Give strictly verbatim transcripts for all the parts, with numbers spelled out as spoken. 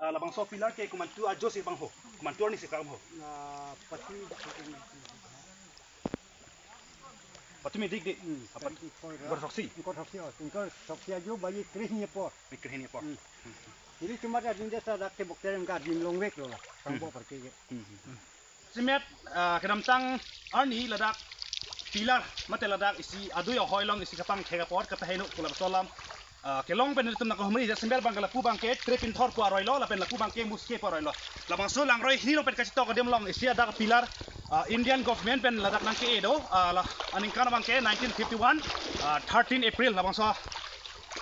Ah, labangso pillar ke komantu ajo si bang ho, komantu arni si bang ho. Na pati Patumi dik dik. Hmm, Apa? Pati koira. Ingkoi soksi. Ingkoi soksi, oh, ingkoi soksi ajo bayi krehini apor. Bayi krehini apor. Hmm. Nelitum arat adin desa dak ke bokterem garden longveklo la. Kangbo Hmm. parke ke. Hmm. Jasemet, ah, kedamtang arni ladak pillar mate ladak isi adui ahoi along isi kapangthek apor kapaheno pu labangso alam, ah, kelong pen nelitum nangkehumri. Jasemet abang ke lapu abang ke Tripinthor pu aroi lo lapen lapu abang ke Muske pu aroi lo. Labangso langroi hini along pen kachetok adim along isi adak pillar, ah, Indian government pen ladak nangke-e do, ah, la aningkan abang ke nineteen fifty-one, ah, thirteen April labangso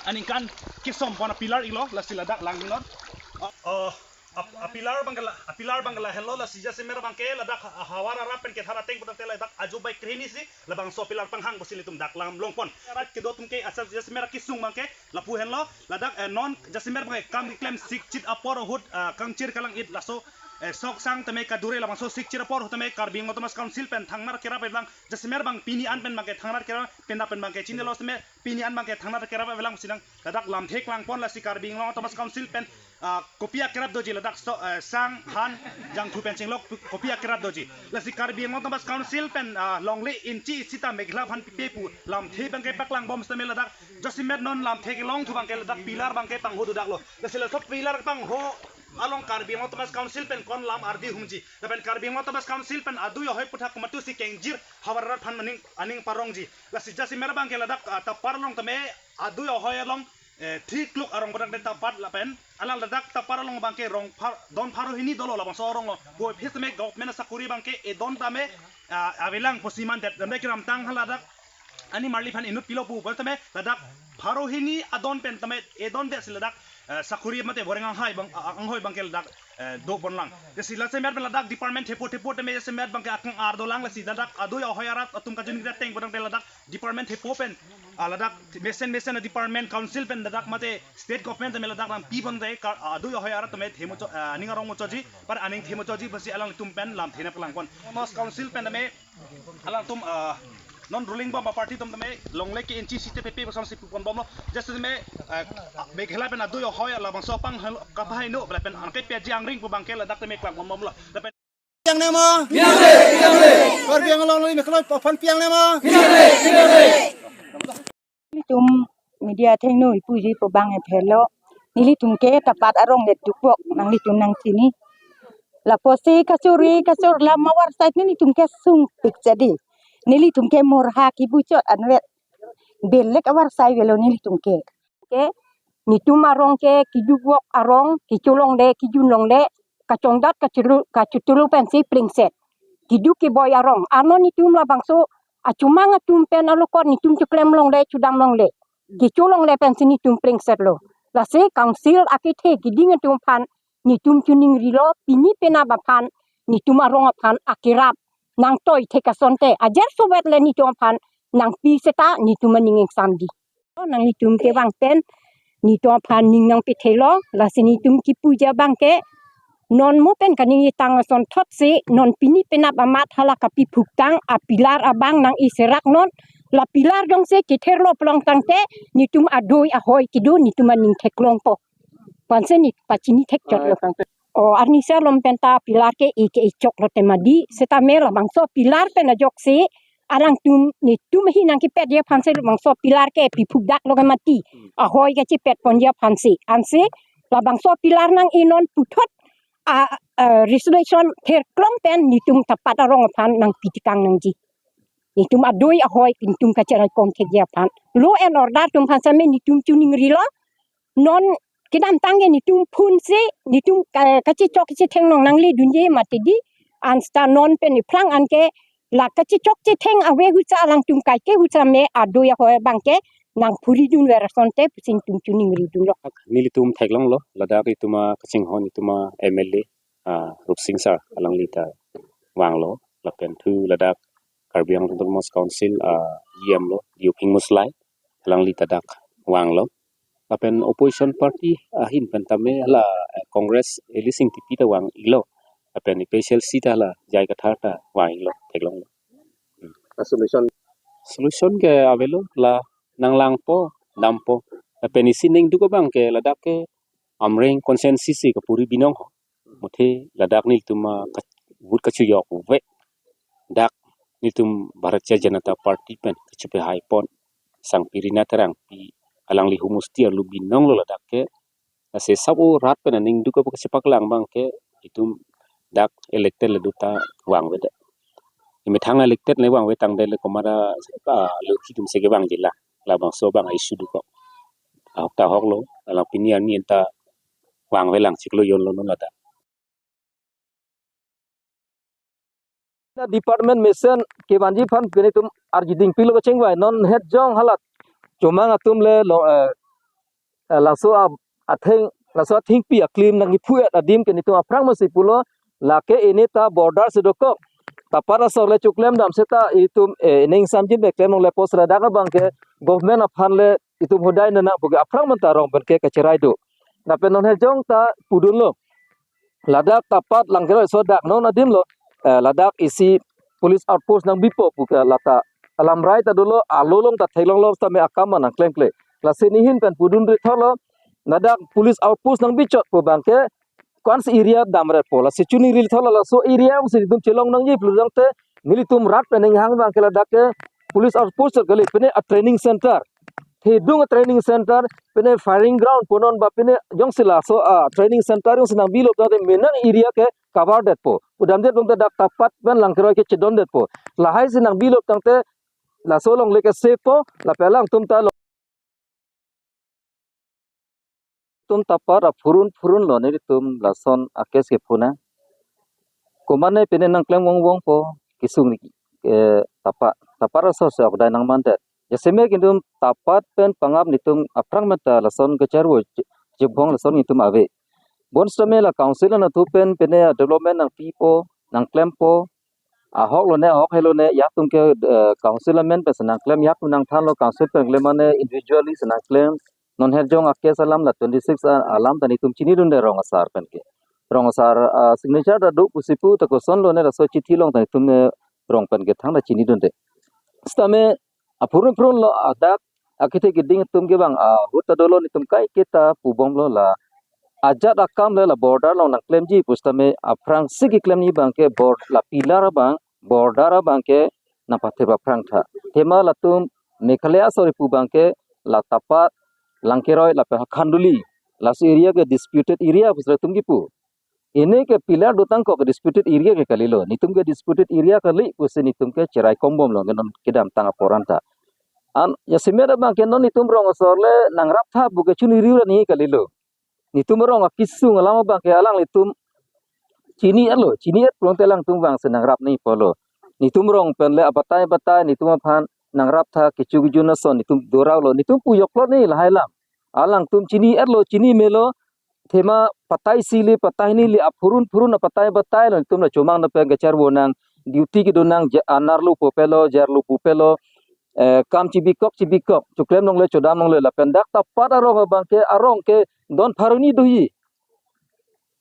aningkan kesom pon apillar iklo, lasi ladak lang iklo. Ah, ah, ap-, apillar abang ke la, apillar abang ke lahenlo, lasi jasemet abang ke ladak ha-, havar arat pen kethar ateng pu tangte ladak ajo bayi krehini si labangso pillar panghang pusi ilitum dak lam long pon. Arat kedo atum ke asal jasemet akesung abang ke lapu henlo, ladak, eh, non jasemet abang ke kam keklem sikchit apor ahut, ah, kangchir kalang-it laso, eh, sok sang tame kadure, labangso sikchit apor ahut tame Karbi Anglong Autonomous Council pen thangnar kerap avelang, jasemet abang pini an pen abang ke thangnar kerap pen dak pen abang ke chinilo tame pini an abang ke thangnar kerap avelang pusi nang ladak lamthe klang pon, lasi Karbi Anglong Autonomous Council pen, ah, kopi akerap doji ladak so, eh, sang han jangthu pen chinglok kopi akerap doji. Lasi Karbi Anglong Autonomous Council pen, ah, longle inchi sita Meghalaya aphan pipe pu lamthe abang ke paklang bom sitame ladak jasemet non lamthe kelong thu abang ke ladak pillar abang ke pangho dodaklo. Lasi laso pillar pangho along Karbi Anglong Autonomous Council pen ko-an lam ardi humji. Lapen Karbi Anglong Autonomous Council pen adui ahoi aputhak komantu si kengjir havar arat aphan aning, aning parongji. Lasi jasemet abang ke ladak, ah, Tapar along tame adui ahoi along, eh, Thikluk arong pu tangte Tapat lapen alang ladak Tapar along abang ke rong phar-, don pharo hini dolo, labangso arong lo. Puvoiphit tame government asakori abang ke edon tame, ah, avelang pusi mandet tame kedamtang ha ladak ani marli aphan inut pilo pu pu tame ladak pharo hini adon pen tame edon det si ladak, eh, sakori mate boreng anghoi abang, ah, anghoi abang ke ladak, eh, do pon lang. Lasi lasemet pen ladak department thepo thepo tame jasemet abang ke akang ar dolang, lasi ladak adui ahoi arat atum kachiningri ateng pu tangte ladak department thepo pen, ah, ladak mesen mesen a-department council pen ladak mate state government tame ladak nangpi pon te kar, ah, adui ahoi arat tame themo cho, ah, aning arong muchotji, par aning themo chotji pusi alangtum pen lamthe nangpalang pon. Autonomous Council pen tame alangtum, ah, non ruling bom aparty atum tame longle ke inchi sita pipe pu asonsi pu pon bomlo. Jasemet, ah, Meghalaya pen adui ahoi labangso apang hel-, kapaheno lapen anke piaji angring pu abang ke ladak tame klang pon bomlo. Lapen piang nemo? Karbi Anglong along Meghalaya aphan piang nemo? Nelitum media athengno ipuji pu abang ephelo. Nelitum ke Tapat arong le Dukbok nanglitum nangchini. Lapusi kachuri kachur lam avar side nelitum ke sungpik jadi. Nelitum ke morha kibuchot anvet belek avar side avelo nelitum ke. Ke netum arong ke keduk vok arong, kecholongle, kejunlongle, kachongdat kachulu, kachutulu pensi plengset. Keduk keboi arong. Ano netum labangso achomang atum pen alokot netum choklem longle, chodam longle, kecholongle pensi netum plengsetlo. Lasi council akethe keding atum aphan netum choningrilo, pini penap aphan netum arong aphan akerap nangtoi thek asonte ajer sovet le netum aphan nangpi seta netum aning ingsamdi. Nanglitum kevang pen netum aphan ning nangpethelo, lasi netum kipuji abang ke non mo pen kaningje tang asonthotsi non pini penap amat hala kapiphuktang apillar abang nang-e serak non. La pillar jongsi ketherlo pulo tangte netum adui ahoi kedo netum aning theklongpo. Panse ne pachini thekchotlo. O arnisi alom penta pillar ke-e ke-e choklo temadi, setame labangso pillar pen ajoksi alangtum netum ahin nangkepetji aphansi labangso pillar ke piphukdaklo ke mati. Ahoi kachepet ponji aphansi. Ansi labangso pillar nang-e non puthot a, a, resolution therklong pen netum Tapat arong aphan nangpi tekang nangji. Netum adui ahoi netum kacherai pon thekji aphan. Law and order atum aphan same netum choningrilo. Non kedamtang ke netum phone si netum ka-, kachechok kachetheng nong nangledunji mati di. An seta non pen ephrang an ke la kachechok chetheng ave hu cha alangtum kaike hu cha me adui ahoi abang ke nangphuridunver asonte pusi netum choningridunlo. Nelitum theklonglo, ladak itum akachinghon itum a-M L A, ah, Rupsing sir, alangli ta vanglo, lapen thu ladak Karbi Anglong Autonomous Council, ah, E M lo, Yuping Muslai, alangli ta dak vanglo. Lapen opposition party ahin pen tame hala, eh, Congress Eli Singtipi ta vang-iklo. Lapen A P H L C ta hala J I Kathar ta vang-iklo, theklonglo. Hmm. A solution? Solution ke avelo la nanglangpo, dampo. Lapen isi ningduk abang ke ladak ke Amreng constituency si kapuri binong ho. Muthe ladak nelitum a ka-, vote kachojok ave. Dak nelitum Bharatiya Janata Party pen kachepehai pon Sangpi Rina Terangpi alangli homosti arlo binong lo ladak ke. Lasi sabo rat pen aning duk apu kachepaklang abang ke itum dak elected ledu ta vangvedet. Imethang elected le vangve tangte le komat a, ah, lo hitum se kevangji la. Labangso abang issue dokok. Ahok ta ahok lo, alang pini arni anta vangvelang chiklo yon lo non lata. Na department mesen kevanji aphan pini itum arjuding pilo kachingvai non het jong halat. Chomang atum le lo, eh, eh, laso a-, atheng, laso athengpi aklim nangkiphu-et adim ke nelitum aphrang masi pulo, lake ini ta border si dokok. Tapat asor le choklem dam seta itum, eh, ining samjin beklem nong le post ladak abang ke government aphan le itum hodai nana buke aphrang menta rong pen ke kacherai do. Lapen non het jong ta pudunlo. Ladak Tapat Langkeroi so dak non adim lo, eh, ladak isi police outpost nangbipo puke lata alam rai ta dolo, alolong ta theklonglo tame akam nangklemkle. Lasi nehin pen pudun ri tholo, ladak police outpost nangbichot pu abang ke ko-ansi area damre po. Lasi chuningri tholo laso area si nelitum chelong nangji pulo tangte nelitum rat pen inghang abang ke ladak ke police outpost kali pine a training center. Thedung a training center pine firing ground punon ba pine jongsi laso a training center jongsi nangbilo tangte menang area ke cover detpo. Pudamdet bang dak Tapat pen Langkeroi ke chedondetpo. Lahai si nangbilo tangte laso along le ke safe po, lapen alangtum ta lo. Itum Tapat aphurun phurun lo nelitum lason a-case kephu nang. Komane pine nangklem vongvongpo kesung ni, eh, Tapat. Tapat asor se ok dai nangmandet. Jasemet itum Tapat pen Pangap nelitum aphrang menta lason kacharvo je-, jebong lason itum ave. Bonsitame la council anatthu pen pine development nangpipo, nangklempo. Ahok lone, ahok helone, yatum ke, eh, council amen pen si nangklem, yatum nangthanlo, council pen klem mane individually si nangklem. Non het jong a-case alam la twenty six a-, alam ta nelitum chinidunde rong asar pen ke. Rong asar, ah, signature ta do pusi pu ta koson lone laso chithi along ta nelitum ne rong pen ke thangta chinidunde. Sitame aphurun phurun lo adak akethe keding atum kevang ahut ta dolo nelitum kaiketa pubomlo la. Ajat akam le la border along nangklemji pusitame aphrangsi keklemji abang ke bor-, la pillar abang, border abang ke nangpathep aphrang tha. Athema latum Meghalaya asor ipu abang ke la Tapat, Langkeroi, lapen Khanduli. Laso area ke disputed area pusi latum kipu. Ini ke pillar dotang kok disputed area ke kalilo. Nelitum ke disputed area kali pusi nelitum ke cherai kombomlo, nge non kedamtang apor anta. An, jasemet abang ke non nelitum rong asor le nangraptha puke chuniri ra ni kalilo. Nelitum rong akesung alam abang ke alanglitum chini-etlo, chini-et pulote alangtum vangsi nangrap nangji pulo. Nelitum rong pen le abatai batai, nelitum aphan nangraptha kecho kejun ason, nelitum doraulo, nelitum pu joklo ni lahai alam. Alangtum chini-etlo, chini melo, athema patai isi le, patai hini le, aphurun phurun apatai batai lo, nelitum la Chomang na pen kacharvo nang, duty kedo nang, je-, an arlo pupelo, je arlo pupelo, eh, kam chibikok, chibikok, choklem longle, chodam longle, lapen dak Tapat arong abang ke, arong ke don pharo hini doji.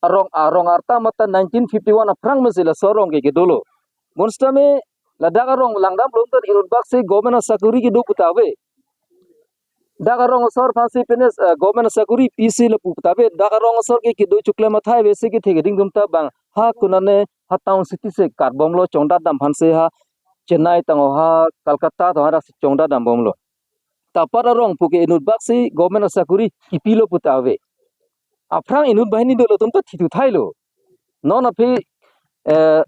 Arong, arong arta mata nineteen fifty-one aphrang mesi laso arong ke kedolo. Bonsitame ladak arong langdamlo tangte inutbak si government asakori kedo puta ave. Dak arong asor aphansi pine, eh, government asakori pisi lapu puta ave. Dak arong asor ke kedo choklem athai ave si kethe keding atum ta bang ha konane ha town city si katbomlo chongdat dam aphansi ha Chennai tangho ha Kolkata tangho ha dak si chongdat dambomlo. Tapat arong puke inutbak si government asakori kipilo puta ave. Aphrang inut banghini dolo atum ta thithu thailo. Non aphi, eh,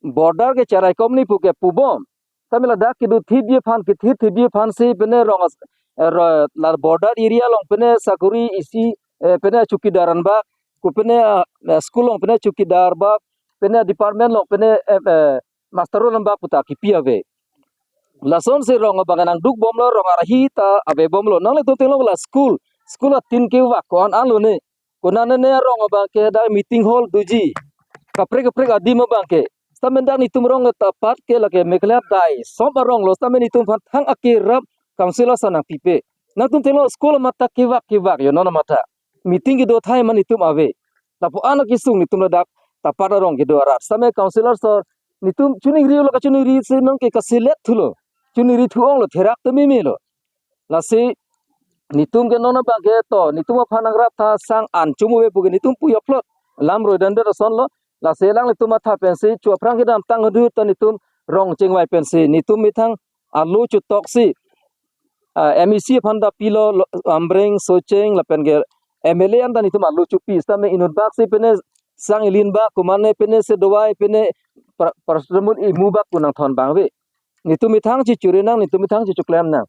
border ke cherai kom ni puke pubom. Tame ladak kedo thipji aphan, kethir thipji aphansi pine rong as-, eh, ro-, la border area along pine sakori isi, eh, pine chowkidar anbak, ko pine, ah, school along pine chowkidar bak, pine department along pine, eh, eh, master roll anbak puta kipi ave. Lasonsi rong abang nangdukbomlo, rong arahi ta avebomlo. Nanglitum theklong la school, school atin kevak ko-an an lone. Konane ne arong abang ke dak meeting hall doji. Kaprek kaprek adim abang ke. Sitame dak nelitum rong Tapat ke lake Meghalaya dai som arong lo, sitame nelitum aphan thang akerap council asar nangpipe. Nangtum theklong school amat ta kevak kevak yo non amat ta. Meeting kedo athai amat nelitum ave. Lapu-an akesung nelitum ladak Tapat arong kedo arat. Sitame councillor sir nelitum chuningri lo, kachuningri si non ke kaselet thulo. Chuningri thu-onglo, therak ta memelo. Lasi Netum ke non abang ke to, netum aphan nangrap tha, sang an chumuve pu ke netum pu yoklot. Lam roi dan de ason lo. Lasi alanglitum matha pensi chu aphrang kedamtang ahut ta netum rong chingvai pensi netum methang alo chutoksi, ah, M A C aphan ta pilo, lo, Ambreng, Socheng lapen ke M L A an ta netum alo chupi, sitame inut bak si pine sang ilin bak, kumane pine se dawai, pine pra-, paracetamol imu bak pu nangthon abang ave. Netum methang chechuri nang, netum methang chechoklem nang.